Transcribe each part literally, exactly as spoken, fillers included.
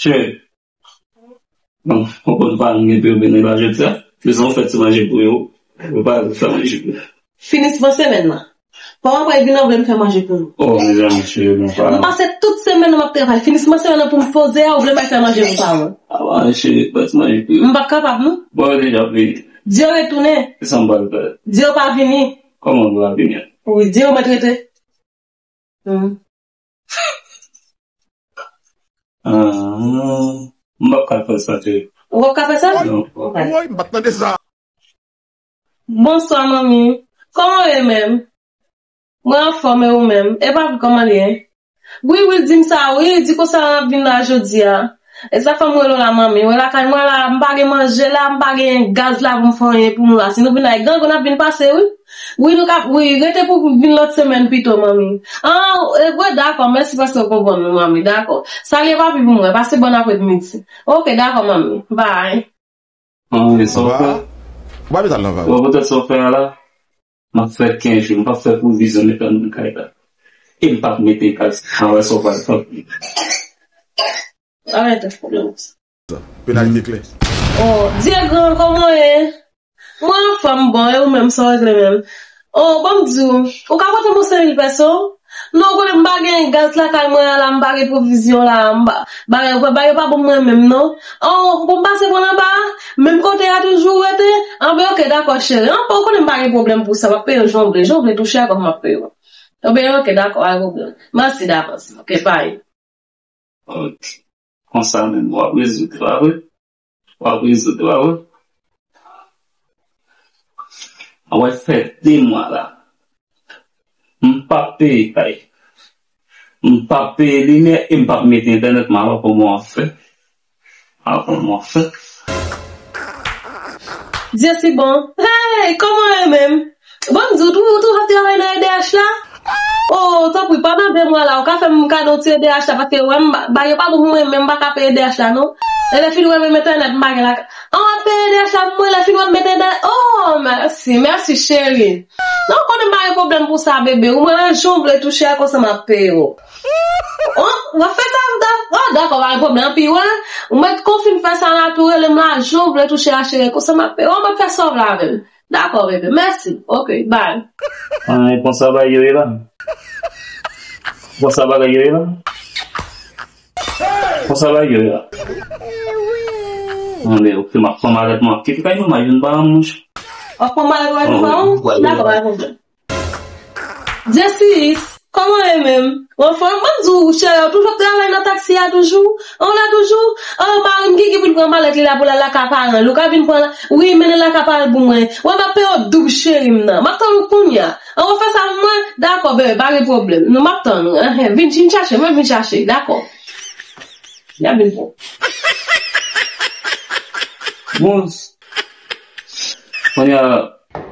Cheri. Bon, ou konn paran m gen pou yo vini la jodi a. Se yon fèt, se manje pou yo. Yo pa fè manje pou yo. Finisman semèn nan. Paran mwen vin anvle m fè manje pou nou. Oh, mezanmi, cheri, bon, paran. M pase tout semèn nan m ap travay. Finisman semèn nan pou m poze a, ou vle m al fè manje pou paran. Ah, bon, cheri, fè ti manje pou yo. M p ap kapab, non. Bon, yo deja vini. Di yo retounen. Kisa m pral fè? Di yo pa vini. Kòman m pral vini? Wi, di yo mèt rete. Hmm. Ah, m p ap ka fè sa, cheri. Ou p ap ka fè sa? Non. Ok. Woy, m pa t tande sa. Bonswa, manmi. Kòman w ye menm? Mwen anfòm, e ou menm? E papi, kòman l ye? Wi, wi, l di m sa, wi, li di konsa l ap vin la jodi a. E sa fè m rele w la, manmi. Wè lakay mwen la, m pa gen manje la, m pa gen gaz la pou m fè anyen pou nou la. Si nou vin la, e grangou n ap vin pase, wi. Wi, nou ka, wi, rete pou vin lòt semèn pito, manmi. An, e, bon, dakò, mèsi paske w konprann mwen, manmi, dakò. Salye papi pou mwen, pase bòn aprèmidi. Ok, dakò, manmi. Bye. An, e sa w fè? Ou pa met al nan vag. Bon, poutèt sa w fè a la, m ap fè kenz jou, m p ap fè pwovizyon, met nan kay la. E m p ap mete kal sa, wè sa w pral fè. Arete pwoblèm sa. Penalite klè. Oh, Dieu grand, kòman w ye? Mwen anfòm, bon, e ou menm, sa w regle menm? Oh, ban m di w, ou ka pote m yon senk mil pèso? Non, ou konnen m pa gen gaz lakay mwen an la, m pa gen pwovizyon la, m pa, bagay, bagay yo pa bon mwen menm, non. Oh, pou m pase pran anba a, menm kote a toujou ou rete? Anben, ok, dakò, cheri. Anben, ou konnen m pa gen pwoblèm pou sa, m ap peye w jan w vle, jan w vle touche a, kòman m ap peye w. Anben, ok, dakò, pa gen pwoblèm. Mèsi davans. Ok, bye. Ok. Konsa menm, w ap rezoud, pa vre? W ap rezoud, pa vre? Mwen fè de mwa la. M p ap peye kay. M p ap peye limyè e m p ap mete entènèt, m ap aprann mwen fè. Aprann mwen fè. Dieu si bon. Hey, kòman w ye menm? Bon, m di w tou, ou toujou ap travay nan E D H la? Oh, tanpri, pandan de mwa la, ou ka fè m kado ti E D H la, paske wè m, ba, ba, yo pa bon pou mwen, men m pa ka peye E D H la, non. E lè fini wè menm entènèt, m pa gen la. An, w ap peye E D H la pou mwen, lè fini w ap mete entènèt. Oh, mèsi, mèsi, cheri. Non, konnen m pa gen pwoblèm pou sa, bebe. Ou mwen jan w vle touche a, konsa m ap peye w. Oh, w ap fè sa, m ta, oh, dakò, pa gen pwoblèm, anpi, wè. Ou mèt konfime fè sa la tou, rele m la, jan w vle touche a, cheri, konsa m ap peye w, m ap fè sa w vle avè m. Dakò, bebe. Mèsi. Ok, bye. Ay, konsa bagay yo ye la? Konsa bagay yo ye la? Konsa bagay yo ye la? Anben, ok, m ap pran malèt mwen, m ap kite kay mwen, m al jwenn paran m, monchè. W ap pran malèt ou al jwenn paran w? Dakò, pa gen pwoblèm. Jessies, kòman w ye menm? Ou anfòm? Ban m di w, cheri, ou toujou ap travay nan taksi a toujou? An, w la toujou? An, mari m Gigi vin pran malèt li la pou l al lakay paran l. Ou ka vin pran la? Wi, mennen l lakay paran l pou mwen. Wè, m ap peye w doub, cheri m nan. M ap tann ou kounye a. An, w ap fè sa pou mwen? Dakò, bebe, pa gen pwoblèm. Non, m ap tann ou. Enhen, vin, vin chache, mwen vin chache. Dakò. Y ap vin pran. Bon. Kounye a,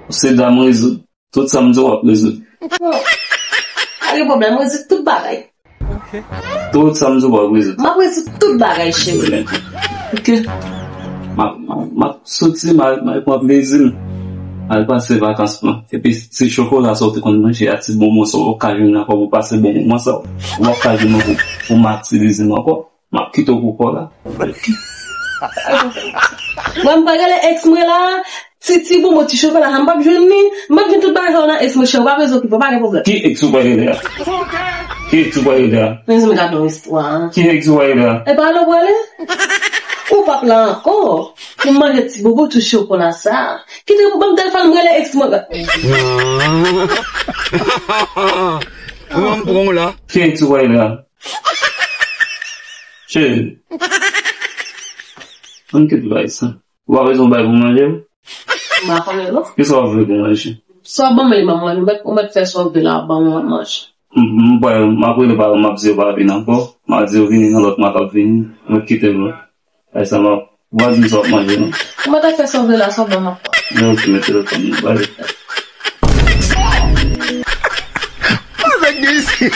se dam rezoud. Tout sa m di w ap rezoud. Pa gen pwoblèm, rezoud tout bagay. Tout sa m di w ap rezoud. M ap rezoud tout bagay, cheri. Ok. M ap, m ap, m ap soti, m al, m al pran plezi m. Al pase vakans mwen. Epi ti chokola sa w te konn manje a, ti bonbon sa w ka jwenn ankò pou pase bon moman sa w. Ou p ap ka jwenn ankò pou, pou matirize m ankò. M ap kite w pou kò la. Mwen, m pa rele ex mwen la, ti, ti bonbon, ti chokola sa, m p ap jwenn li. M p ap jwenn tout bagay sa yo nan ex mwen, cheri, ou pa bezwen okipe w, pa gen pwoblèm. Ki ex ou pral rele a? Ki ex ou pral rele a? Mezanmi, gade yon istwa. Ki ex ou pral rele a? E pa la w prale? Ou p ap la ankò. Pou m manje ti bonbon, ti chokola sa. Kite m ban m telefòn, m rele ex mwen. Ou an pran w la. Ki ex ou pral rele a? Cheri. Ann kite bay sa. Ou pa bezwen bay pou manje? M pa konnen non. Kisa w ap vle pou manje? Sa w ban mwen li ban mwen, ou mèt, ou mèt fè sa w vle la, ban mwen manje. M, m, m, m ap rele paran m, m ap di yo pa vin ankò. M ap di yo vini nan lòt mwa k ap vini. Mwen kite nou. Ay sa m ap, ou pa di m sa w ap manje non. Ou mèt ap fè sa w vle la, sa w ban m ap pran. Ok, mete telefòn nan, bay. Avèk de isi.